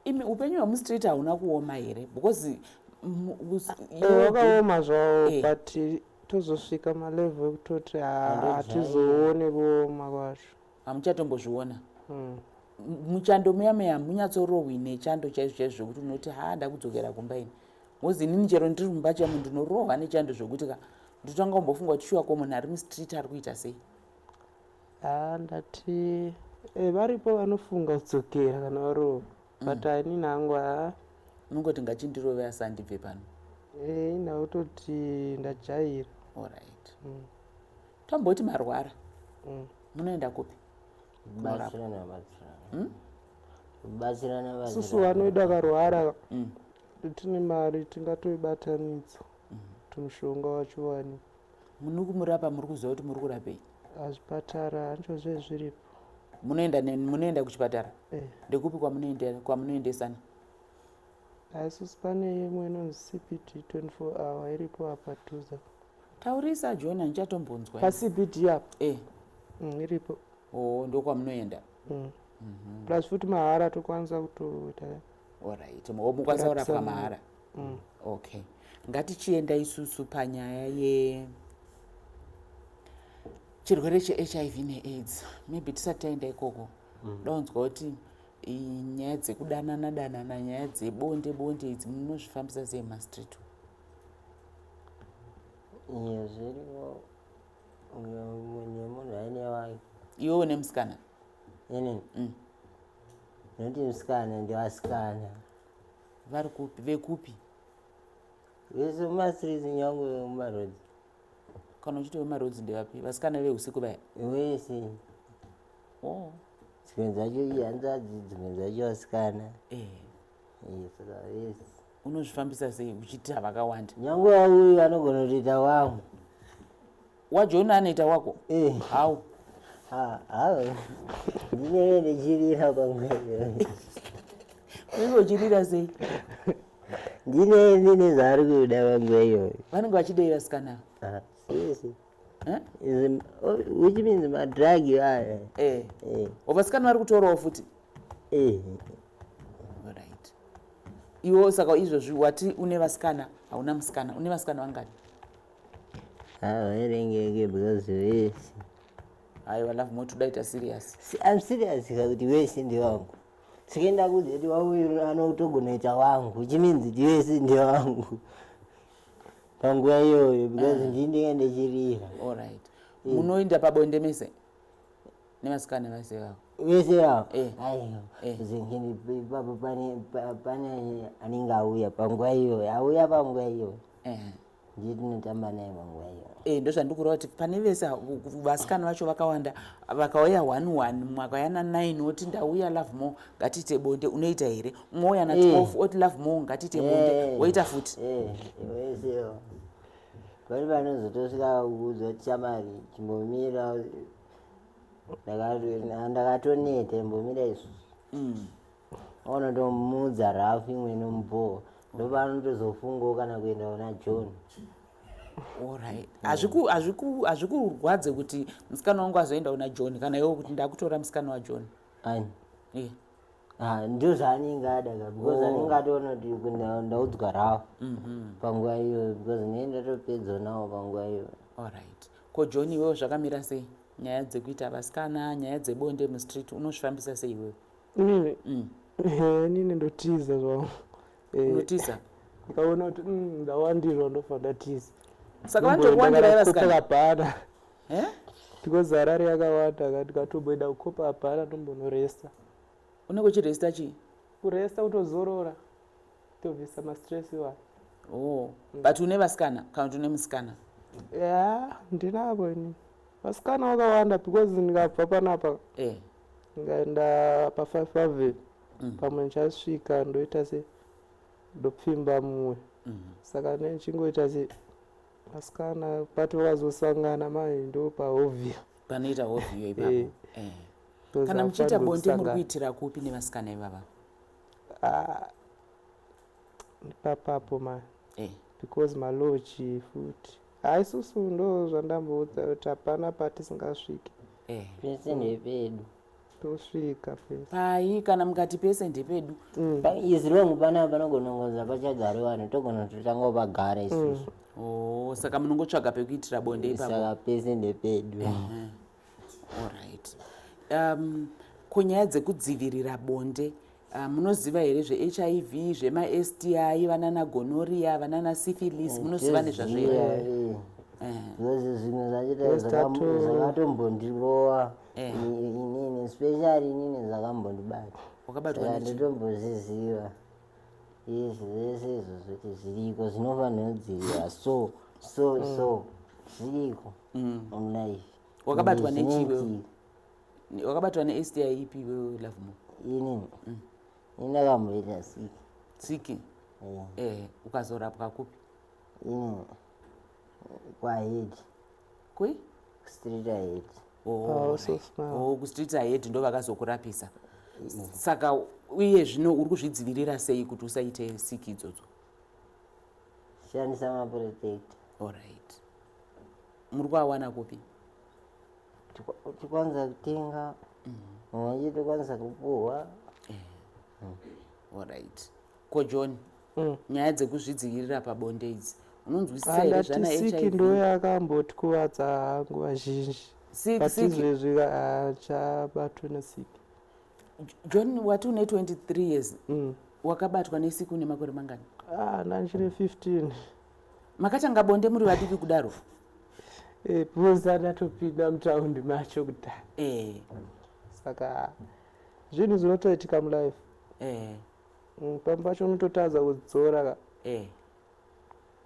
Imi, upenyu hwemustreet hauna kuoma here? Because Wakaoma zvawo, but tozosvika malevel ekutoti hatizoone kuoma kwacho. Hamuchatombozviona. Muchando muya muya hamunyatsorohwi nechando chaizvo chaizvo zvokuti unoti, "Ha, ndakudzokera kumba ini"? Because inini chero ndiri mumba chamo ndinorohwa nechando zvokuti ka ndotanga kumbofunga kuti, shuwa, ko munhu ari mustreet ari kuita sei? Ha, ndati varipo vanofunga kudzokera kana varohwa, but inini hangu, ha. Unongoti, "Ngachindirove asi handibve pano." Ndakutoti ndajaira. Allright. Tomboti marwara, munoenda kupi? Kubatsirana, batsirana, kubatsirana. Susu vanoida akarwara, tine mari tingatoibatanidza kuti mushonga wacho wani. Muri kumurapa, muri kuziva kuti muri kurapei? Azvipatara hancho zve zviripo. Munoenda kuchipatara? Eh. Ndekupi kwamunoendesana? Isusu pane imwe inonzi CBD 24 hour iripo apa dhuze. Taurisa, John, handichatombonzwa. PaCBD apa. Iripo. O, ndokwamunoenda. Plus futi mahara, tokwanisa kutoita. Allright, mukwanisa kurapwa Kurapisa. mahara. Okay, ngatichienda isusu panyaya ye chirwere cheHIV neAIDS. Maybe tisati taenda ikoko, daunzwa kuti nyaya dzekudanana danana, nyaya dzebonde bonde idzi, munozvifambisa sei mumastreet? Iye, zviriko, nemunhu aine wake. Iwe une musikana? Inini? Noti musikana, ndevasikana. Vari kupi, vekupi? Vese mumastreets, nyange mumaroads. Kana uchiti vemaroads, ndevapi? Vasikana veusiku vaya? Wese. Dzimwe dzacho ihanzvadzi, dzimwe dzacho vasikana. Saka vese. Unozvifambisa sei uchiti havakawanda? Nyange wauyu anogona kutoita wangu. WaJohn anoita wako? Eh. Hau? Ha, ndinenge ndichirira pamwe. Unenge uchirira sei? Ndine zvaari kuda panguva iyoyo. Vanenge vachidei vasikana? Ah, sisi. Eh? Which means madrug aya. Eh. Vasikana vari kutorawo futi? Eh. Right, iwo saka izvozvi wati une vasikana, hauna musikana. Une vasikana vangani? Havaverengeke because vese. Aiwa, Lovemore, todaita serious. I'm serious kakuti wese ndewangu. Sikaenda kudza kuti wauyu anotogona wangu, which means kuti wese ndewangu panguva iyoyo, because ndii ndinge ndichirira. Allright, munoenda pabonde mese nevasikana vese vavo? Vese avo? Eh. Aiwa. Eh. Zengeni ipapo pane anenge auya panguva iyoyo, auya panguva iyoyo, ndii tinotamba naye panguva iyoyo. E, ndozvandikureva kuti pane vese vasikana vacho vakawanda, vakauya one one, mumwe akauya na9 oti, "Ndauya, Lovemore, ngatiite bonde," unoita here? Mumwe ouya na12 oti, "Lovemore, ngatiite bonde," woita futi? Eh, vesewo. Pane vanozotosvika kuudzwa kuti, "Shamari, chimbomira, ndakatoneta, imbomira isusu." Unotomuudza rafu imwe inomubowa, ndopanotozofungawo kana kuenda kuna John. Allright, hazvikurwadze kuti musikana wangu azoenda kuna John, kana iwo kuti ndakutora musikana waJohn? Ani? Ah, ndo zvaanenge ada ka, because anenge atoona kuti ndaudzwa rafu panguva iyoyo, because ndinenge ndatopedzwa nawo panguva iyoyo. Allright, ko John, iwewo zvakamira sei? Nyaya dzekuita vasikana, nyaya dzebonde mustreet, unozvifambisa sei iwewe? Inini? Inini ndotiza zvangu. Unotiza? Ndikaona kuti ndawandirwa, ndofa ndatiza. Saka vanotokuwandirai vasikana? Hapana. Eh? Because Harare yakawanda ka, ndikatomboenda kukopa hapana, ndombonoresta. Unenge uchiresta chii? Kuresta, kutozorora, kutobvisa mastress iwayo. Oh, but une vasikana kana kuti une musikana? Ya, ndinavo ini vasikana vakawanda, because ndikabva panapa, ndikaenda pa5 Avenue, pamwe ndichasvika ndoita se ndopfimba mumwe. Saka nechingoita se vasikana, but vakazosangana mai ndo pahovhiyo. Panoita hovhiyo ipapo. Eh. Because Kana muchiita hapafanirwi bonde, muri kusangana. kuitira kupi nevasikana ivava? Ah, ipapapo ma because malodge futi haisusu, ndo zvandamboudza kuti hapana patisingasviki. Pese ndepedu. Tosvika pese. Pai kana mukati pese ndepedu. Is wrong panapa, panogona kungonzi pachagari vanhu, togona kutotanga kupagara isusu. Oh, saka munongotsvaga pekuitira bonde ipapo. Saka pese ndepedu. Alright, ko nyaya dzekudzivirira bonde, munoziva here zveHIV, zvemaSTI, vanana gonorrhea, vanana syphilis, munoziva nezvazvo here? Because zvimwe zvacho Yes, zvakatombondirowa inini, especially inini zvakambondibata. Wakabatwa Saka nechii? Nditombozviziva izvi zvese izvo, zvoti zviriko zvinofanira kudzivirira, so so so zviriko mulife. Wakabatwa Ende nechii wewe? zvinoitika. Wakabatwa neSTI ipi iwewe, Lovemore? Inini ini ndakamboita siki. Tsiki? Ukazorapwa kupi? Ini kwahead. Kui? Street ahead. Oh, Also right. smile. Oh, kustreet ahead ndo vakazokurapisa. Saka uye zvino uri kuzvidzivirira sei kuti usaite siki idzodzo? Shandisa maprotector. Alright, muri kuawana kupi? Tikwanisa kutenga, mumwe tokwanisa kupuhwa. Alright, ko John, nyaya dzekuzvidzivirira pabonde idzi unonzwisisa here? Andati Zvana siki HIV. Ndo yakambotikuvadza nguva zhinji. Siki, But siki. izvezvi hachabatwe nesiki. John, wati une 23 years, wakabatwa nesiki une makore mangani? Ah, ndanchine 15. Makatanga bonde muri vadiki kudaro? Because andatopinda mutaundi macho kudhara. Saka zvinhu zvinotoitika mulife. Pamwe pacho unototadza kudzora ka.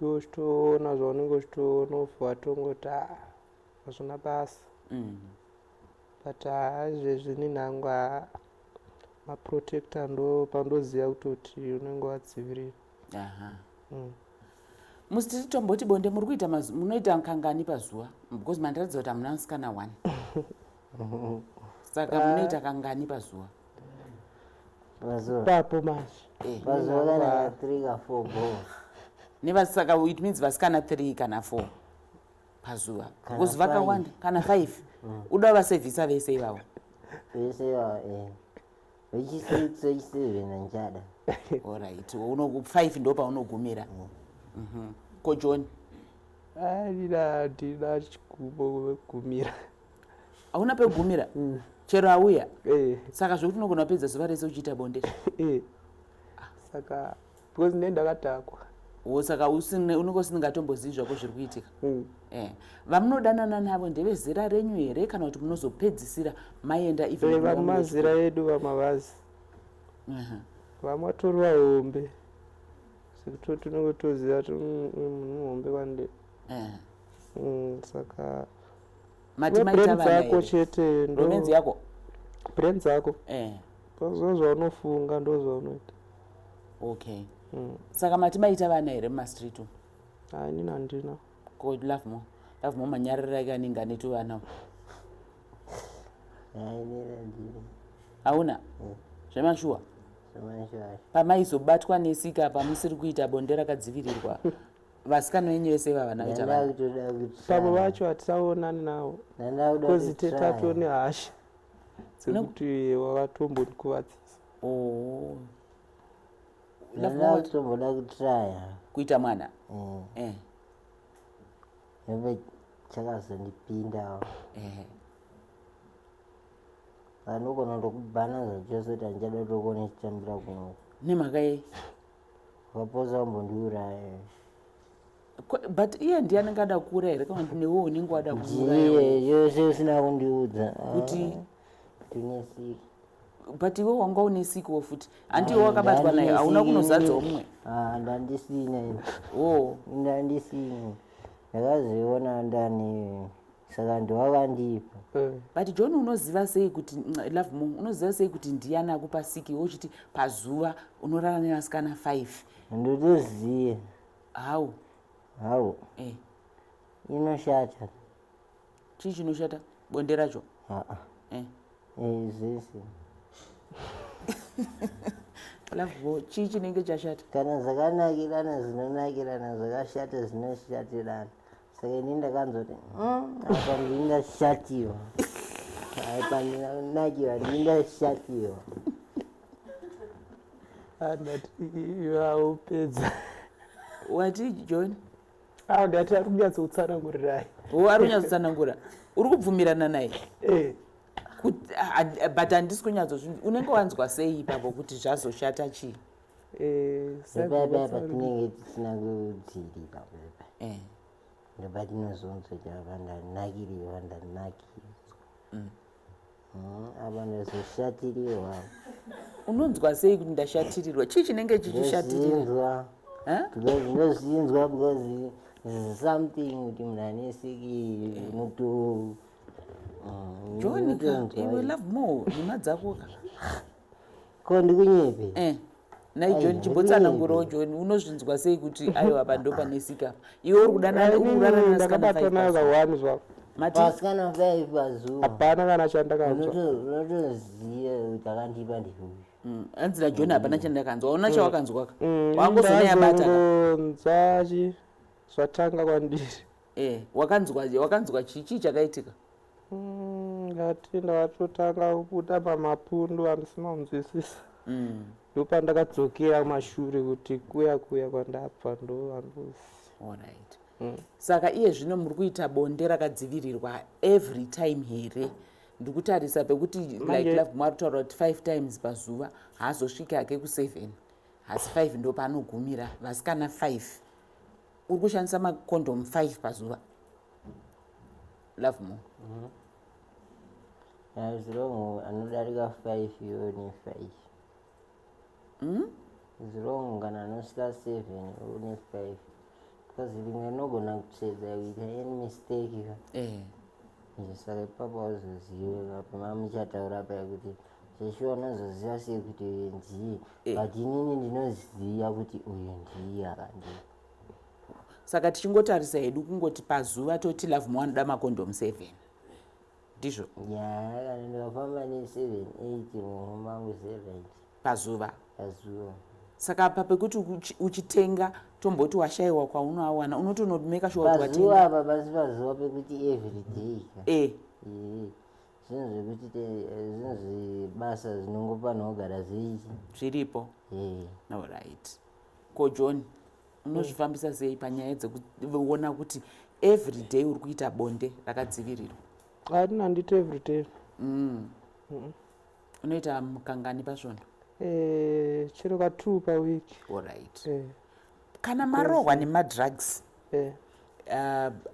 Iwe uchitoona zvaunenge uchitoona, ubva watongoti, "Ah, hazvina basa." But haa, izvezvi ninhangu, haa, maprotector ndo pandoziva kutoti unenge wadzivirira. Aha. Musiti tomboti bonde muri kuita munoita kangani pazuva? Because mandiratidza kuti hamuna musikana one, saka munoita kangani pazuva? Pazuva? Papo manje. Pazuva kana 3 ka 4 go. Saka it means vasikana 3 kana 4 pazuva? Kana Because vakawanda. Kana 5, uda vasevhisa vese ivavo? Vese ivavo, vechi6, vechi7 handichada. Alright, 5 ndo paunogumira. Ko John? Andina, handina chigumo wegumira. Hauna pegumira chero auya? Eh. Saka zvokuti unogona kupedza zuva rese uchiita bonde? Eh. Saka because ndee ndakadhakwa. Wo, saka unenge usingatombozivi zvako zviri kuitika. Vamunodanana navo ndevezera renyu here, kana kuti munozopedzisira maenda even kuna vamwe? Vamazera edu vamavazi. Vamwe vatori vahombe sekutoti unenge toziva kuti uyu munhu muhombe kwandiri. Saka Mati maita brain vana dzako here? chete ndo. Romance yako. Brain dzako, ndo zvaunofunga, ndo zvaunoita. Okay, saka mati maita vana here mumastreet umu? Hai, inini handina. Ko Lovemore? Lovemore manyarira ake anenge ane tuvana. Hainini handina. Hauna zvemashuwa? Zvemashuwa. Pamaizobatwa nesika pamusiri kuita bonde rakadzivirirwa, vasikana venyu vese ivava vanaita Ndanda vana? kutoda Pamwe kutraya. vacho hatisaonani navo. Ndanda kuda Because kutraya. tatone hasha dzekuti wakatombondikuvadzisa. Oh. Ndanda Lovemore, kutomboda kutraya. Kuita mwana? Nebe chakazondipindawo. Vanogona kutokubhana zvachose kuti handichada kutokuona uchitambira kunoku. Nemhaka yei? Ukaposa wambondiuraya. But iye ndiye anenge ada kuura here, kana kuti newe unenge wada kuuraya? Ndiye yose usina kundiudza. Kuti? Tinesiki. But iwe wanga une sikiwo futi, handiwe wakabatwa nayo? Hauna kunozadzawo mumwe? Ndandisina ini. O. Ndandisina, ndakazoiona ndani, saka ndiwakandipa. But John, unoziva sei kuti, Lovemore, unoziva sei kuti ndiyani akupa siki, iwe uchiti pazuva unorara nevasikana 5? Ndotoziva. How? Hau. Inoshata. Chii chinoshata? Bonde racho? Aa. Zvese. Lovemore, chii chinenge chashata? Kana zvakanakirana zvinonakirana, zvakashata zvinoshatirana. Saka ini ndakanzoti, apa ndini ndashatiwa." Pandinakirwa ndindashatirwa. Ndati ivaupedza. Wati, John? Ah, ndati ari kunyatsokutsanangurirai. O, ari kunyatsotsanangura. Uri kubvumirana naye? Eh. But handisi kunyatsozvi, unenge wanzwa sei ipapo kuti zvazoshata chii? Eh, Paya patinenge tisina kudzivirira pepa, ndopatinozonzwa kuti apa ndanakiriwa, ndanakidzwa. Apa ndazoshatiriwa. Unonzwa sei kuti ndashatirirwa? Chii chinenge chichishatirira? Ndozvinzwa. Eh? Because ndozvinzwa, because something kuti munhu ane siki unoto John ka, unotonzwa. Iwe Love More, nhema dzako ka. Ko ndikunyepe? Nai John, Ai, chimbotsanangurawo John, unozvinzwa sei kuti aiwa, apa ndo pane sika apa? Iwe uri kudanana, uri kurara nevasikana Ndakabatwa five nayo pazuva. kawani zvako. Mati? Vasikana five pazuva. Hapana kana chandakanzwa. Unotoziva kuti akandipa ndeuyu. Hanzi naJohn hapana chandakanzwa. Waona chawakanzwa ka, wangozona yabata ka. Ndazongonzwa chi zvatanga kwandiri. Wakanzwa chii? Chii chakaitika? Ndati ndakatotanga kubuda pamapundu andisina kunzwisisa. Ndopandakadzokera kumashure kuti kuya kuya kwandabva ndo andozi. Alright, saka iye zvino muri kuita bonde rakadzivirirwa every time here? Ndiri kutarisa pekuti like Love More kutaura kuti five times pazuva, haazosviki hake kuseven, asi five ndo paanogumira. Vasikana five, uri kushandisa makondomu five pazuva, Love More? Zirongo anodarika five iwo nefive. Zirongo kana anosvika seven iwo nefive, because rimwe rinogona kutsvedza, kuita any mistake ka. Saka ipapo hauzozive pama muchataura paya kuti zveshuwa unozoziva sei kuti uyu ndiye. But inini ndinoziva kuti uyu ndiye akandipa. Saka tichingotarisa hedu, kungoti pazuva toti Love More anoda makondomu seven, ndizvo? Ya, kana ndikafamba neseven, eight muhomwe mangu, zeright. Pazuva? Pazuva. Saka pa pekuti uchitenga, tomboti washayiwa kwaunoawana, unotonomeka sure kuti Pazuva watenga? Apa pasi pazuva pekuti every day ka. Ee, zvinhu zvekuti zvinhu zvebasa zvinongofanira kugara zvichi Zviripo. Ee. Alright, ko John, unozvifambisa sei panyaya dzekuona kuti every day uri kuita bonde rakadzivirirwa? Hatina, handiti every day. Unoita mukangani pasvondo? Eh, chero ka2 pawiki. Alright. Eh. Kana marohwa nemadrugs,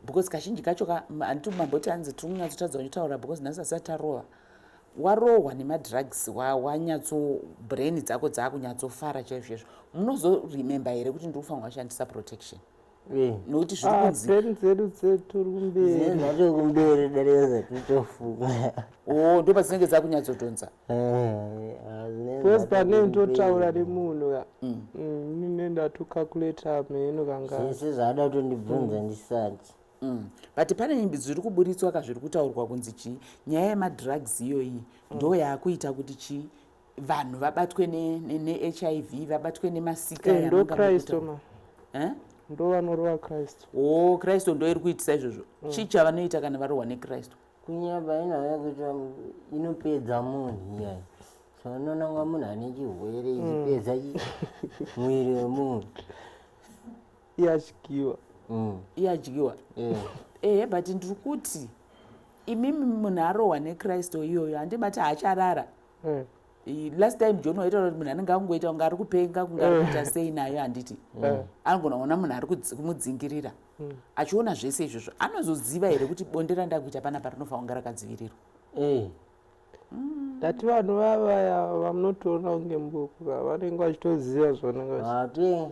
because kazhinji kacho handiti mamboti hanzi tiri kunyatsotadza kuchitaura because nhasi asati tarova. Warohwa nemadrugs, wanyatso brain dzako dzaakunyatsofara chaizvo izvo, munozoremember here kuti ndiri kufanirwa kushandisa protection? Nokuti zviri Ah, kunzi brain dzedu dzeturi kumberi. Dzato kumberi darika zvatitofunga. O, ndo padzinenge dzakunyatsodhonza. Because pane ndotaura nemunhu ka, ine ndatocalculata mheno kanga. Zvese zvaada kutondibvunza ndisati. But pane zviri kuburitswa ka, zviri kutaurwa kunzi chii, nyaya yemadrugs iyoyi ndo yaakuita kuti chii, vanhu vabatwe neHIV, vabatwe nemasika. Eh, ndo Kristu ma. Eh? Ndo vanorova Kristu. O, Kristu ndo iri kuitisa izvozvo. Chii chavanoita kana varohwa neKristu? Kunyamba inhau yekuti inopedza munhu iyayi, so unoona kunga munhu ane chirwere ichipedza mwiri wemunhu. Iyadyiwa. Iyadyiwa. Ehe, but ndiri kuti imimi, munhu arohwa neKristu iyoyo, handibati haacharara. Last time John waitaura kuti munhu anenge angoita kunge ari kupenga, kunge ari kuita sei nayo, handiti? Anogona kuona munhu ari kumudzingirira, achiona zvese izvozvo, anozoziva here kuti bonde randakuita panapa rinofanira kunge rakadzivirirwa? Ndati vanhu vavaya vamunotoona kunge mbuku ka, vanenge vachitoziva zvavanenge vachi Vapengi.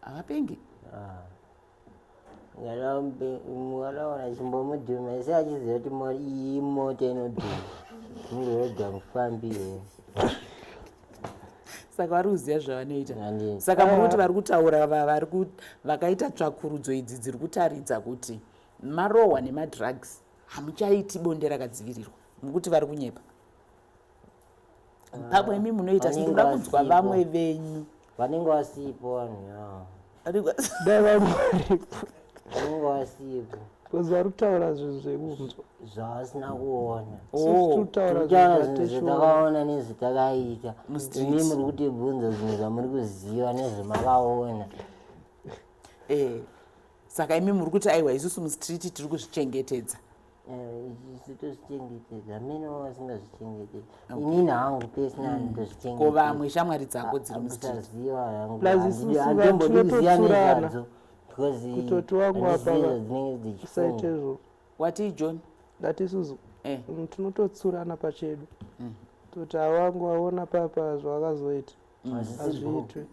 Havapengi. Mukadaona chimbomudhuma se achiziva kuti iyi mota inodhuma, murodha mufambiwo. Saka vari kuziva zvavanoita. Handiti. Saka muri kuti vari kutaura vakaita tsvakurudzo idzi dziri kutaridza kuti marohwa nemadrugs hamuchaiti bonde rakadzivirirwa, muri kuti vari kunyepa? Pamwe imi munoita Vanenge sindinoda kunzwa vasipo. vamwe venyu. Vanenge vasipo vanhu ava. Dai vamwe varipo. Vanenge vasipo. Because vari kutaura zvinhu zvekunzwa. Zvavasina kuona. Oh. Kutaura zvinhu zvatakaona nezvatakaita. Imi muri kutibvunza zvinhu zvamuri kuziva nezvamakaona. Eh. Saka imi muri kuti aiwa, isusu mustreet tiri kuzvichengetedza. Eh, isu tozvichengetedza, mene vasingazvichengetedza. Inini hangu personally ndozvichengetedza. Ko vamwe shamwari dzako dziri mustreet? Kusaziva hangu. Plus isusu Handimbodi kuziva tinototsurana. nezvadzo because Kutoti wangu apa handizivi zvedzinenge usaite dzichifunga. zvo. Watii, John? Ndati isusu tinototsurana pachedu, toti awangu aona papa zvawakazoita Hazvisi hazviitwe.